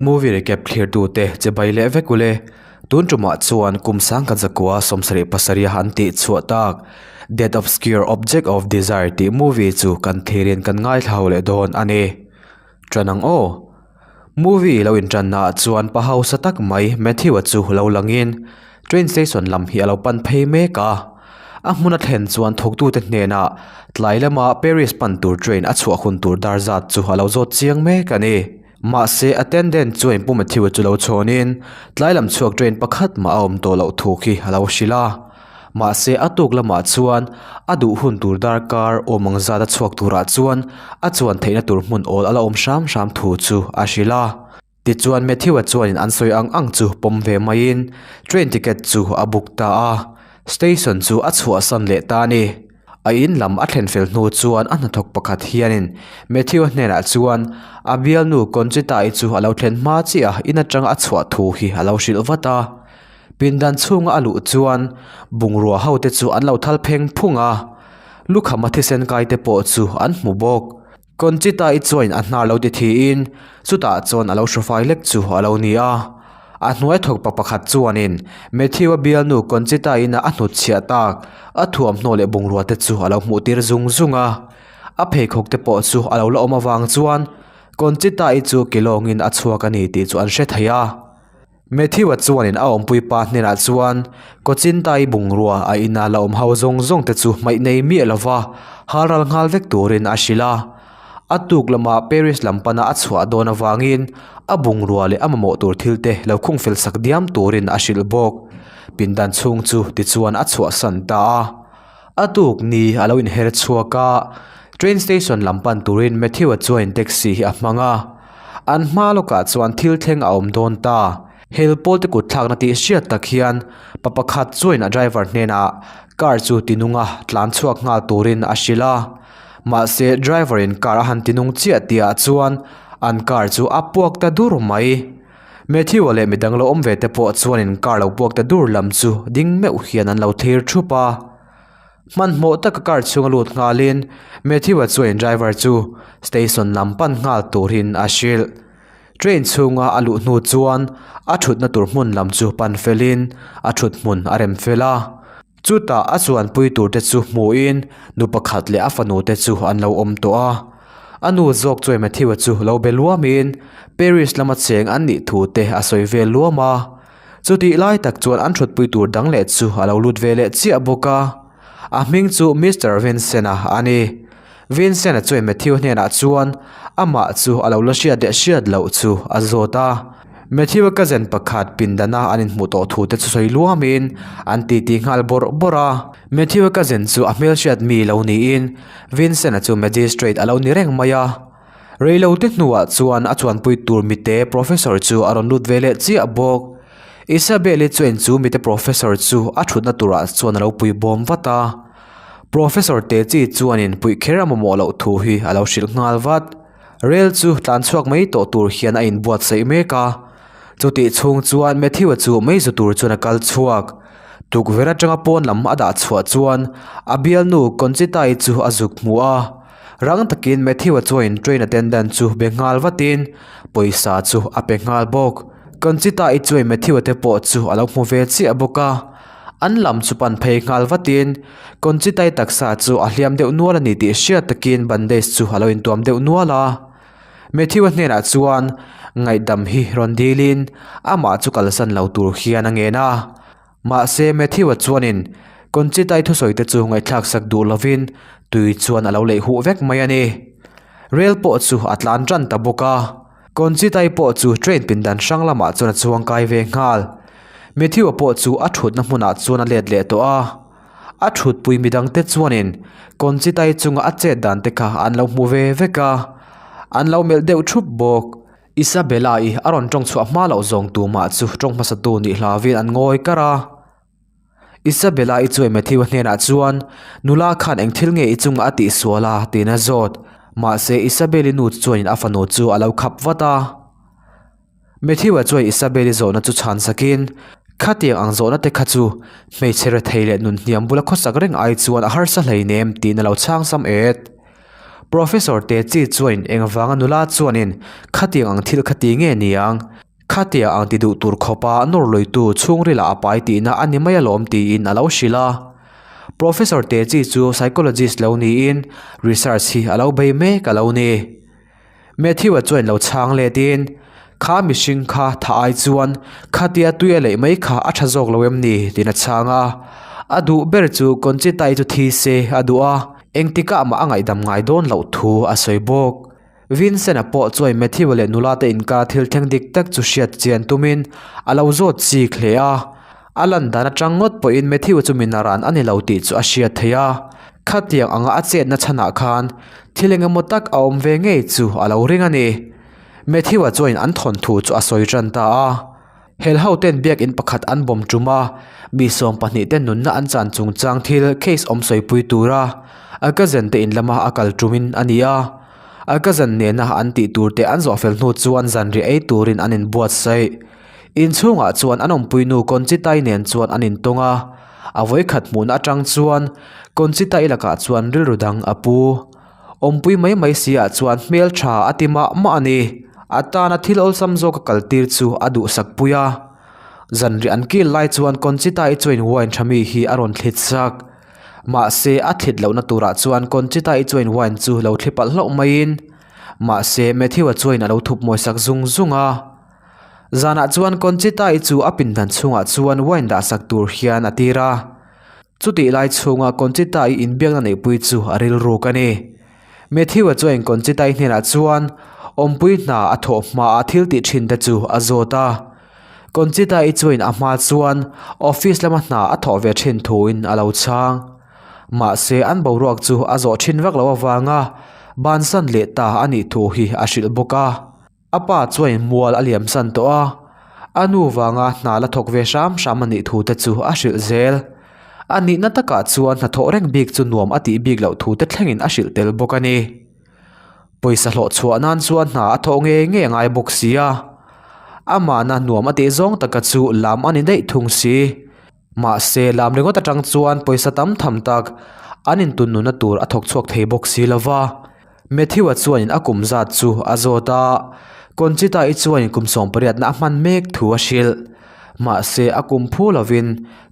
Movie recap thlirtute che bai leh vek ule. Tun tumah chuan kum sangkhat zakua 77 an tih chhuah tak Death Obscure Object of Desire tih movie chu kan thlirin kan ngaithla ho leh dawn a ni. Ṭan ang aw. Movie lo inṭannaah chuan pa hausa tak mai Matthew-a chu lo langin train station lam hi a lo pan phei mek a. A hmun a thlen chuan thawktute hnenah tlai lama Paris pan tur train a chhuah hun tur dar zat chu a lo zawt chiang mek a ni. Mahse attendant chuan Pu Matthew-a chu lo chhawnin tlai lam chhuak train pakhat mah a awm tawh loh thu khi a lo hrilh a. Mahse a tuk lamah chuan a duh hun tur darkar awm ang zat a chhuak turah chuan a chuan theihna tur hmun awl a la awm hram hram thu chu a hrilh a. Tichuan Matthew-a chuanin an sawi ang ang chu pawm ve maiin train ticket chu a book ta a, station chu a chhuahsan leh ta a ni. A in lam a thlen fel hnu chuan a hnathawk pakhat hianin Matthew-a hnenah chuan a bialnu Conchita-i chu a lo thlen hma chiah a in atanga a chhuah thu hi a lo hrilh vat a. Pindan chhunga a luh chuan bungrua ho te chu an lo thal pheng phung a, lukham a thisen kai te pawh chu an hmu bawk. Conchita-i chuan a hnar lo ti thiin chutah chuan a lo hru fai lek chu a lo ni a. A hnuai thawk pa pakhat chuanin Matthew-a bialnu Conchita-in a hnutchhiah tak a thuamhnaw leh bungrua te chu a lo hmuh tir zung zung a. A pheikhawk te pawh chu a lo la awm avang chuan Conchita-i chu kilawngin a chhuak a ni tih chu an hre thei a. Matthew-a chuanin a awmpui pa hnenah chuan Kawchintai bungrua a ina la awm ho zawng zawng te chu hmaih nei miah lova halral nghal vek turin a hrilh a. A tuk lama Paris lam pana a chhuah dawn avangin a bungrua leh a mamawh tur thil te lo khung fel sak diam turin a hrilh bawk. Pindan chhung chu tichuan a chhuahsan ta a. A tuk ni a lo inher chhuak a, train station lam pan turin Matthew-a chuanin taxi hi a hmang a. An hma lawkah chuan thil thleng a awm dawn ta. Hel pawl te kut thlakna tih hriat tak hian pa pakhat chuain a driver hnenah car chu tinunga tlan chhuak nghal turin a hrilh a. Mahse driver in car a han tinung chiah tihah chuan an car chu a puak ta dur mai. Matthew-a leh midang lo awm ve te pawh chuanin car lo puak ta dur lam chu ding meuh hian an lo thlir thup a. Hmanhmawh taka car chhunga lut nghalin Matthew-a chuan driver chu station lam pan nghal turin a hrilh. Train chhunga a luh hnu chuan a thutna tur hmun lam chu pan felin a thut hmun a rem fel a. Chutah a chuanpui tur te chu hmuhin nu pakhat leh a fanu te chu an lo awm tawh a. A nu zawk chuan Matthew-a chu lo be luamin Paris lama cheng an nih thu te a sawi vel luam a. Chutih lai tak chuan an thutpui tur dang leh chu a lo lut ve leh chiah bawk a, a hming chu Mister Vincent-a a ni. Vincent-a chuan Matthew hnenah chuan amah chu a lo la hriat leh hriat loh chu a zawt a. Matthew-a cousin pakhat pindana an inhmuh tawh thu te chu sawi luamin an titi nghal bawrh bawrh a. Matthew-a cousin chu a hmelhriat mi lo niin Vincent-a chu magistrate a lo ni reng mai a. Reilote hnuah chuan a chuanpui tur mite professor chu a rawn lut ve leh chiah bawk. Isabelle-i chuan chu mite professor chu a thutna turah chuan a lo pui bawm vat a. Professor te chi chuanin puih kher a mamawh loh thu hi a lo hrilh nghal vat. Rel chu tlan chhuak mai tawh tur hian a inbuatsaih mek a. Chutih chhung chuan Matthew-a chu mei zu tur chuan a kal chhuak. Tukverh atanga pawn lam a dah chhuah chuan a bialnu Conchita-i chu a zuk hmu a. Rang takin Matthew-a chuan train attendant chu be nghal vatin pawisa chu a pe nghal bawk. Conchita-i chuan Matthew-a te pawh chu a lo hmu ve chiah bawk a. An lam chu pan phei nghal vatin Conchita-i taksa chu a hliam deuh nual a ni tih hriat takin bandage chu a lo intuam deuh nual a. Matthew-a hnenah chuan ngaihdam hi rawn dilin amah chu kalsan lo tur hian a ngen a. Mahse, Matthew-a chuanin Conchita-i thusawi te chu ngaihthlak sak duh lovin tui chuan a lo leih huh vek mai a ni. Rel pawh chu a tlan tan ta bawk a. Conchita-i pawh chu train pindan hrang lamah chuan a chuang kai ve nghal. Matthew-a pawh chu a thutna hmunah chuan a let leh tawh a. A thutpui midangte chuanin Conchita-i chunga a chet dan te kha an lo hmu ve vek a. An lo melh deuh thup bawk. Isabella-i a rawn tawng chhuah hma loh zawng tumah chu tawng hmasa tu nih hlauvin an ngawi kar a. Isabella-i chuan Matthew-a hnenah chuan, Nula khan eng thil nge i chungah a tihsual a? tiin a zawt. Mahse, Isabelle-i nu chuanin a fanu chu a lo khap vat a. Matthew-a chuan Isabelle-i zawhna chu chhan sakin, Khatiang ang zawhna te kha chu hmeichhe rethei leh nun hniam bula khawsak reng ai chuan a harsa hleinem tiin a lo chhang sam et. Professor te chi chuanin engvanga nula chuanin khatiang ang thil kha ti nge niang? Khatia ang ti duh tur khawpa nawr luitu chhungrila a pai tihna a ni mai alawm tiin a lo hrilh a. Professor te chi chu psychologist lo niin research hi a lo bei mek a lo ni. Matthew-a chuan lo chhang letin, Kha mihring kha tha ai chuan khatia tui a leih mai kha a tha zawk lo em ni? tiin a chhang a. A duh ber chu Conchita-i chu thi se a duh a, engtikah mah a ngaihdam ngai dawn loh thu a sawi bawk. Vincent-a pawh chuan Matthew-a leh nula te inkar thil thleng dik tak chu hriat chian tumin a lo zawt chik hle a. A lan dan atang ngawt pawhin Matthew chu mi naran a ni lo tih chu a hriat theih a, khatiang anga a chetna chhanah khan thil eng emaw tak a awm ve ngei chu a lo ring a ni. Matthew-a chuanin an thawnthu chu a sawi tan ta a. Hel ho ten biakinn pakhat an bawm tum a, mi 12 te nunna an chan chungchang thil case awm sawipui tura a cousin te in lama a kal tumin a ni a. A cousin nena an tih tur te an zawh fel hnu chuan zanriah ei turin an inbuatsaih. Inchhungah chuan an awmpuinu Conchita-i nen chuan an intawng a, a vawikhat hmuhna atang chuan Conchita-i lakah chuan rilru dang a pu. Awmpui mai mai si ah chuan hmel tha a ti mah mah a ni. A tana thil awlsam zawk a kaltir chu a duhsak pui a. Zanriah an kil lai chuan Conchita-i chuan wine tha mi hi a rawn thlit sak. Mahse a thlit lohna turah chuan Conchita-i chuan wine chu lo thli palh hlauh maiin mahse Matthew-a chuan a lo thup mawi sak zung zung a. Zanah chuan Conchita-i chu a pindan chhungah chuan wine dahsak tur hian a tir a. Chutih lai chhunga Conchita-i inbiakna neihpui chu a rilruk a ni. Matthew-a chuan Conchita-i hnenah chuan awmpui hna a thawh hmaah thil tih thin te chu a zawt a. Conchita-i chuan a hma chuan office lama hna a thawh ve thin thuin a lo chhang. Mahse an boruak chu a zawh thin vak loh avanga bansan leh ta a nih thu hi a hrilh bawk a. A pa chuan mual a liam san tawh a, a nu vanga hna la thawk ve hram hram a nih thu te chu a hrilh zel. A nihna takah chuan hnathawh reng bik chu nuam a tih bik loh thu te thlengin a hrilh tel bawk a ni. Pawisa hlawh chhuah nan chuan hna a thawh ngei ngei a ngai bawk si a, amahna nuam a tih zawng taka chu lam a ni daih thung si. Mahse lam ringawt atang chuan pawisa tam tham tak an intunnuna tur a thawk chhuak thei bawk si lo va. Matthew-a chuanin a kum zat chu a zawt a, Conchita-i chuanin kum sawmpariatna a hman mek thu a hrilh. Mahse a kum phu lovin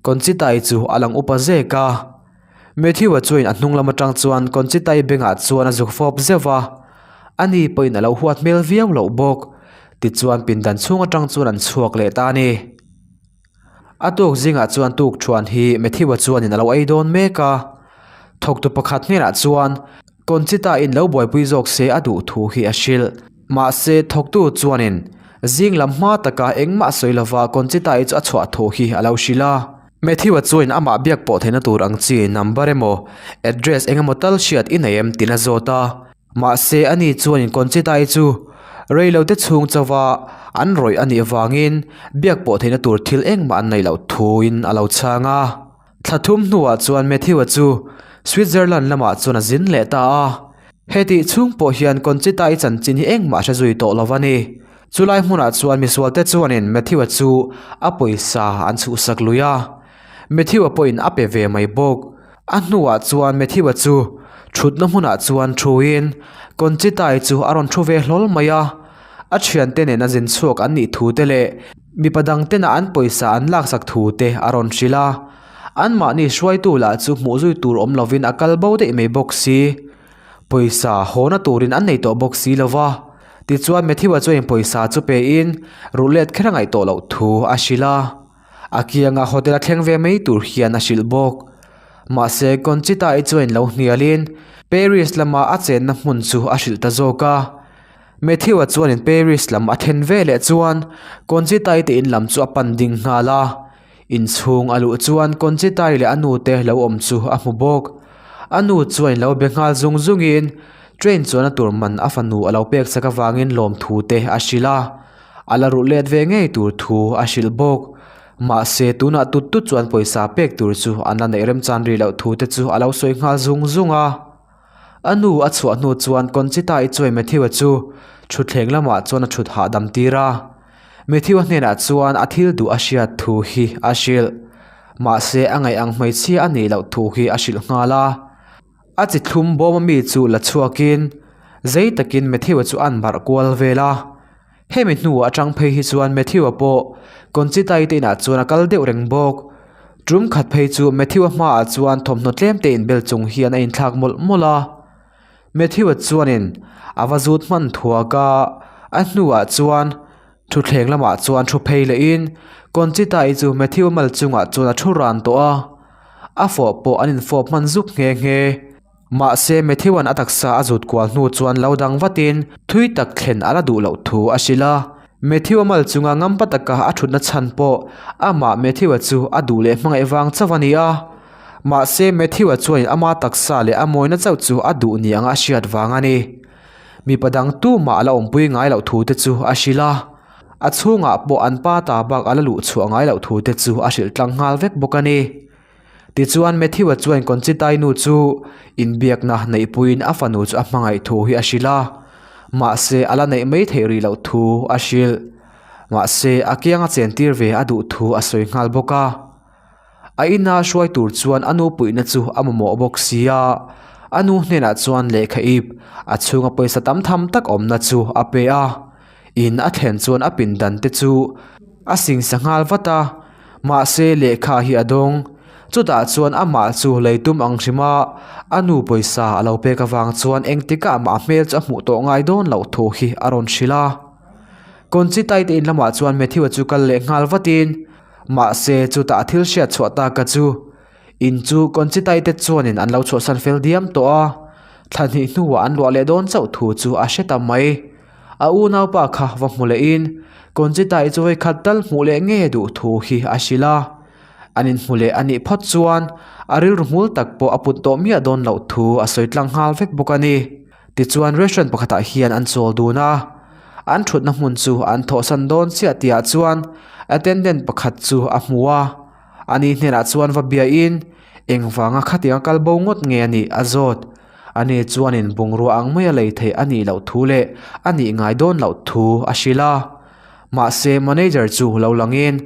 Conchita-i chu a lang upa zek a. Matthew-a chuanin a hnung lam atang chuan Conchita-i bengah chuan a zuk fawp zeuh va, ani pawhin a lo huat hmel viau loh bawk. Tichuan pindan chhung atang chuan an chhuak leh ta a ni. A tuk zingah chuan tuk thuan hi Matthew-a chuanin a lo ei dawn mek a, thawktu pakhat hnenah chuan Conchita-in lo buaipui zawk se a duh thu hi a hrilh. Mahse, thawktu chuanin zing lam hma taka engmah sawi lova Conchita-i chu a chhuah thu hi a lo hrilh a. Matthew-a chuanin amah biak pawh theihna tur ang chi number emaw address eng emaw tal hriat i nei em tiin a zawt a. Mahse, ani chuanin Conchita-i chu reilote chhung chauha an rawih a nih avangin biak pawh theihna tur thil engmah an neih loh thuin a lo chhang a. Thla thum hnuah chuan Matthew-a chu Switzerland lamah chuan a zin leh ta a. Hetih chhung pawh hian Conchita-i chanchin hi engmah hre zui tawh lo a ni. Chulai hmunah chuan misualte chuanin Matthew-a chu a pawisa an chhuhsak lui a. Matthew-a pawhin a pe ve mai bawk. A hnuah chuan Matthew-a chu thutna hmunah chuan thuin Conchita-i chu a rawn thu ve hlawl mai a, a thiante nena zin chhuak an nih thu te leh mipa dang tena an pawisa an laksak thu te a rawn hrilh a. Anmahni hruaitu lah chu hmuh zui tur awm lovin a kal bo daih mai bawk si. Pawisa hawna turin an nei tawh bawk si lo va. Tichuan Matthew-a chuan pawisa chu pein ruh let kher a ngaih tawh loh thu a hrilh a. A kianga hotel a thleng ve mai tur hian a hrilh bawk. Mahse, Conchita-i chuan lo hnialin Paris lama a chenna hmun chu a hrilh ta zawk a. Matthew-a chuanin Paris lam a then ve leh chuan Conchita-i te in lam chu a pan ding nghal a. Inchhung a luh chuan Conchita-i leh a nu te lo awm chu a hmu bawk. A nu chuan lo be nghal zung zungin train chuanna tur man a fanu a lo pek chak avangin lawmthu te a hrilh a. A la ruh let ve ngei tur thu a hrilh bawk. Mahse, tunah tut tut chuan pawisa pek tur chu an la neih remchan rih loh thu te chu a lo sawi nghal zung zung a. A nu a chhuah hnu chuan Conchita-i chuai Matthew-a chu thutthleng lamah chuan a thut hahdam tir a. Matthew-a hnenah chuan a thil duh a hriat thu hi a hrilh. Mahse, a ngaih ang hmeichhia a nih loh thu hi a hrilh nghal a. A chi thlum bawm ami chu la chhuakin zei takin Matthew-a chu a anbarh kual vel a. Hemi hnuah atang phei hi chuan Matthew-a pawh Conchita-i te inah chuan a kal deuh reng bawk. Tum khat phei chu Matthew-a hmaah chuan thawmhnaw tlem te inbel chung hian a inthlak mawlh mawlh a. Matthew-a chuanin a va zut hman thuak a, a hnuah chuan thutthleng lamah chuan thu phei lehin Conchita-i chu Matthew-a mal chungah chuan a thu ran tawh a, a fawh pawh an infawp hman zuk nghe nghe. Mahse Matthew-a'n a taksa a zut kual hnu chuan lo dang vatin thui tak thlen a la duh loh thu a hrilh a. Matthew-a mal chunga ngampa taka a thutna chhan pawh amah Matthew-a chu a duh leh hmangaih vang chauh a ni a. Mahse Matthew-a chuanin ama taksa leh a mawina chauh chu a duh ni anga a hriat vang a ni. Mipa dang tumah a la awmpui ngai loh thu te chu a hrilh a. A chhungah pawh an pa ta bak a la luh chhuah ngai loh thu te chu a hrilh tlang nghal vek bawk a ni. Tichuan Matthew-a chuan Conchita-i nu chu inbiakna neihpuiin a fanu chu a hmangaih thu hi a hrilh a, mahse a la neih mai theih rih loh thu a hrilh. Mahse a kianga chentir ve a duh thu a sawi nghal bawk a. A ina hruai tur chuan a nu puihna chu a mamawh bawk si a, a nu hnenah chuan lehkha ip a chhunga pawisa tam tham tak awmna chu a pe a. In a thlen chuan a pindan te chu a singsa nghal vat a, mahse lehkha hi a dawng. Chutah chuan amah chu lei tum ang hrim a, a nu pawisa a lo pek avang chuan engtikah mah a hmel chu a hmuh tawh ngai dawn loh thu hi a rawn hrilh a. Conchita-i te in lamah chuan Matthew-a chu kal leh nghal vatin, mahse chutah a thil hriat chhuah taka chu In chu Conchita-i te chuanin an lo chhuahsan fel diam tawh a, thla hnih hnuah an luah leh dawn chauh thu chu a hre ta mai. A unaupa kha va hmu lehin Conchita-i chu vawikhat tal hmuh leh nge duh thu hi a hrilh a. An inhmu leh a nih phawt chuan a rilru hmul tak pawh a put tawh miah dawn loh thu a sawi tlang nghal vek bawk a ni. Tichuan restaurant pakhatah hian an chawl dun a, an thutna hmun chu an thawhsan dawn chiah tihah chuan attendant pakhat chu a hmu a. Ani hnenah chuan va biain engvanga khatianga kal bo ngawt nge a nih a zawt. Ani chuanin bungrua ang maia lei theih a nih loh thu leh a nih ngai dawn loh thu a hrilh a. Mahse manager chu lo langin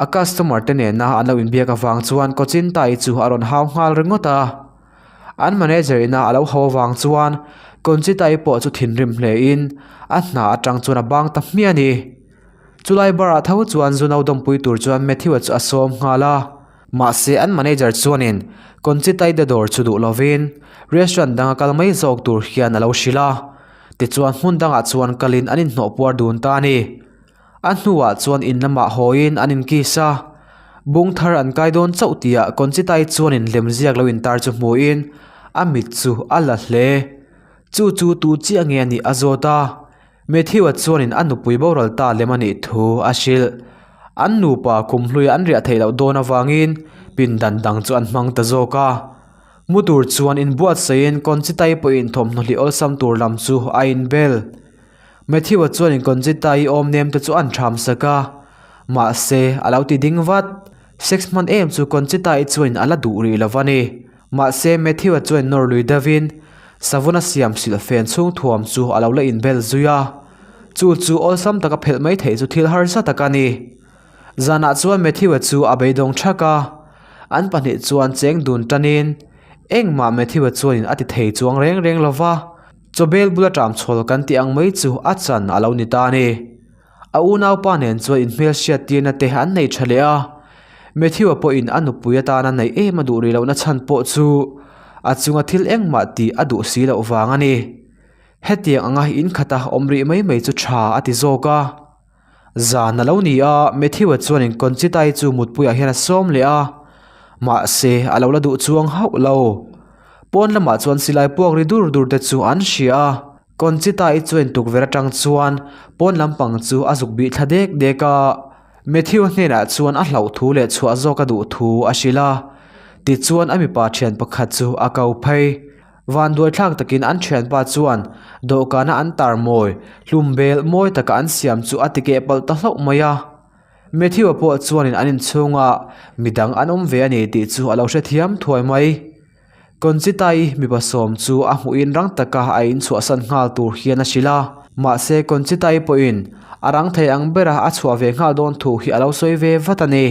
a customer te nena an lo inbiak avang chuan Kawchintai chu a rawn hau nghal ringawt a. An manager ina a lo hau avang chuan Conchita-i pawh chu thinrim hlein a hna atang chuan a bang ta hmiah a ni. Chulai bar ah tho chuan zu no dawmpui tur chuan Matthew-a chu a sawm nghal a. Mahse an manager chuanin Conchita-i te dawr chu duh lovin restaurant danga kal mai zawk tur hian a lo hrilh a. Tichuan hmun dangah chuan kalin an inhnawh puar dun ta a ni. A hnuah chuan in lamah hawiin an inkiss a. Bung thar an kai dawn chauh tihah Conchita-i chuanin lemziak lo intar chu hmuhin a mit chu a la hle. Chu chu tu chiah nge a nih a zawt a. Matthew-a chuanin a nupui boral ta lem a nih thu a hrilh. An nupa kumhlui an riah theih loh dawn avangin pindan dang chu an hmang ta zawk a. Mu tur chuan inbuatsaihin Conchita-i pawhin thawmhnaw hlih awlsam tur lam chu a inbel. Matthew-a chuanin Conchita-i awm nem te chu an ṭham sak a, mahse a lo ti ding vat. Sex hman em chu Conchita-i chuanin a la duh rih lo va ni. Mahse, Matthew-a chuan nawr lui deuhin savun a siam silh fen chhung thuam chu a lo la inbel zui a. Chu chu awlsam taka phelh mai theih chu thil harsa tak a ni. Zanah chuan Matthew-a chu a beidawng thak a. An pahnih chuan cheng dun tanin engmah Matthew-a chuanin a ti thei chuang reng reng lo va, chawbel bula ṭam chhawl kan tih ang mai chu a chan a lo ni ta a ni. A unaupa nen chuan inhmelhriat tirna te an nei tha leh a, Matthew-a pawhin a nupui atana neih em a duh rih lohna chhan pawh chu a chunga thil engmah tih a duh si loh vang a ni. Hetiang anga inkhata awm rih mai mai chu tha a ti zawk a. Zan a lo ni a, Matthew-a chuanin Conchita-i chu mutpuiah hian a sawm leh a, mahse a lo la duh chuang hauh lo. Pawn lamah chuan silai puak ri dur dur te chu an hria a. Conchita-i chuan tukverh atang chuan pawn lampang chu a zuk bih thla dek dek a, Matthew hnenah chuan a hlauh thu leh chhuah zawk a duh thu a hrilh a. Tichuan a mipa thian pakhat chu a ko phei. Vanduaithlak takin an thianpa chuan dawhkana an tar mawi hlum bel mawi taka an siam chu a tikeh palh ta hlauh mai a. Matthew-a pawh chuanin an inchhungah midang an awm ve a ni tih chu a lo hrethiam thuai mai. Conchita-i mipa sawm chu a hmuhin rang taka a inchhuahsan nghal tur hian a hrilh a, mahse Conchita-i pawhin a rang thei ang bera a chhuah ve nghal dawn thu hi a lo sawi ve vat a ni.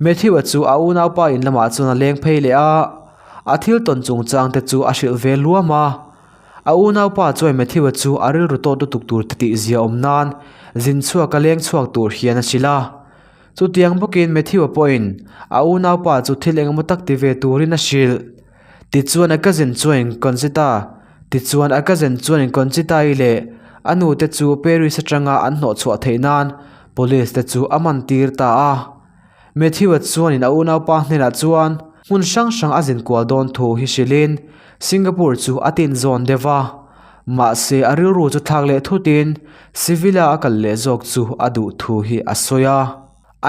Matthew-a chu a unaupa in lamah chuan a leng phei leh a, A thil tawn chungchang te chu a hrilh ve luam a. A unaupa chuan Matthew-a chu a rilru tawt lutuk tur te tih zia awm nan zin chhuak a leng chhuak tur hian a hrilh a. Chutiang bawkin Matthew-a pawhin a unaupa chu thil engemaw tak ti ve turin a hrilh. Tichuan a cousin chuan Conchita Tichuan a cousin chuan Conchita-i leh a nute chu Paris atanga an hnawhchhuah theih nan police te chu a man tir ta a. Matthew-a chuanin a unaupa hnenah chuan hmun hrang hrang a zin kual dawn thu hi hrilhin Singapore chu a tin zawn deuh va. Mahse a rilru chu thlak leh thutin Sevilla a kal leh zawk chu a duh thu hi a sawi a.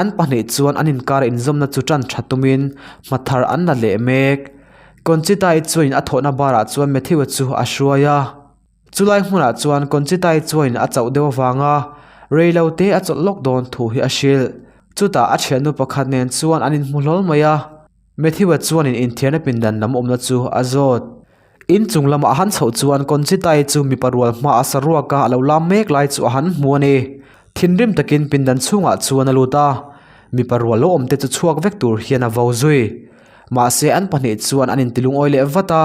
An pahnih chuan an inkar inzawmna chu tan tha tumin hma thar an la leh mek. Conchita-i chuanin a thawhna barah chuan Matthew-a chu a hruai a. Chulai hmunah chuan Conchita-i chuanin a chauh deuh avanga rei lo te a chawlh lawk dawn thu hi a hrilh. Chutah a thiannu pakhat nen chuan an inhmu hlawl mai a. Matthew-a chuanin inthiarna pindan lam awmna chu a zawt. In chung lamah a han chhoh chuan Conchita-i chu mipa rual hmaah saruaka a lo lam mek lai chu a han hmu a ni. Thinrim takin pindan chhungah chuan a lut a, mipa rual lo awmte chu chhuak vek tur hian a vo zui. Mahse an pahnih chuan an intilungawi leh vat a,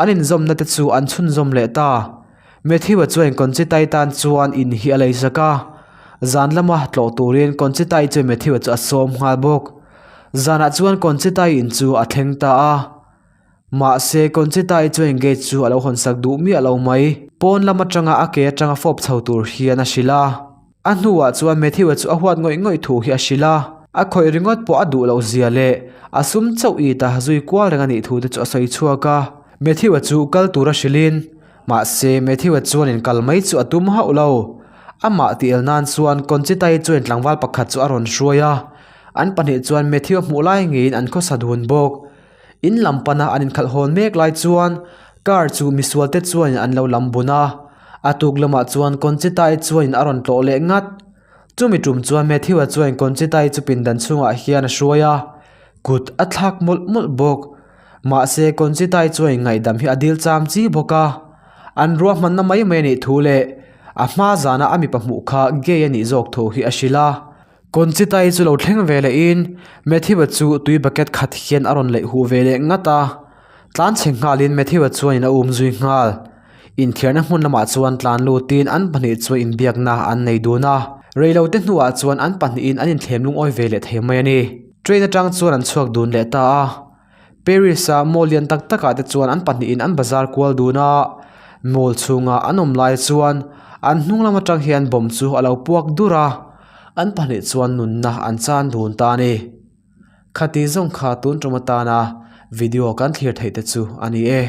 an inzawmna te chu an chhunzawm leh ta. Matthew-a chuan Conchita-i tan chuan in hi a leisak a, zan lama tlawh turin Conchita-i chuan Matthew-a chu a sawm nghal bawk. Zanah chuan Conchita-i in chu a thleng ta a. Mahse, Conchita-i chuan gate chu a lo hawnsak duh miah lo mai. Pawn lam atanga a ke atanga fawp chho tur hian a hrilh a. A hnuah chuan Matthew-a chu a huat ngawih ngawih thu hi a hrilh a. A khawih ringawt pawh a duh loh zia leh a sum chauh it a zui kual reng a nih thu te chu a sawi chhuak a. Matthew-a chu kal tura hrilhin, mahse Matthew-a chuanin kal mai chu a tum hauh lo. Amah tih el nan chuan Conchita-i chuan tlangval pakhat chu a rawn hruai a. An pahnih chuan Matthew-a hmuh lai ngeiin an khawsa dun bawk. In lam pana an inkhalh hawn mek lai chuan car chu misual te chuanin an lo lam bun a, a tuk lamah chuan Conchita-i chuanin a rawn tlawh leh ngat. Chumi tum chuan Matthew-a chuan Conchita-i chu pindan chhungah hian a hruai a, kut a thlak mawlh mawlh bawk. Mahse Conchita-i chuan ngaihdam hi a dil cham chi bawk a, an ruahmanna mai mai a nih thu leh a hma zana a mipa hmuh kha gay a nih zawk thu hi a hrilh a. Conchita-i chu lo thleng ve leh in Matthew-a chu tui bucket khat hian a rawn leih huh ve leh ngat a, tlan chhe nghalin Matthew-a chuanin a um zui nghal. Inthiarna hmun lamah chuan tlan lutin an pahnih chu inbiakna an nei dun a, reilote hnuah chuan an pahnihin an inthlem lungawi ve leh thei mai a ni. Train atang chuan an chhuak dun leh ta a. Paris-a mall lian tak takah te chuan an pahnihin an bazar kual dun a, mall chhunga an awm lai chuan an hnung lam atang hian bomb chu a lo puak dur a, an pahnih chuan nunna an chan dun ta a ni. Khati zawng kha tun tum atana video kan thlir theih te chu a ni e.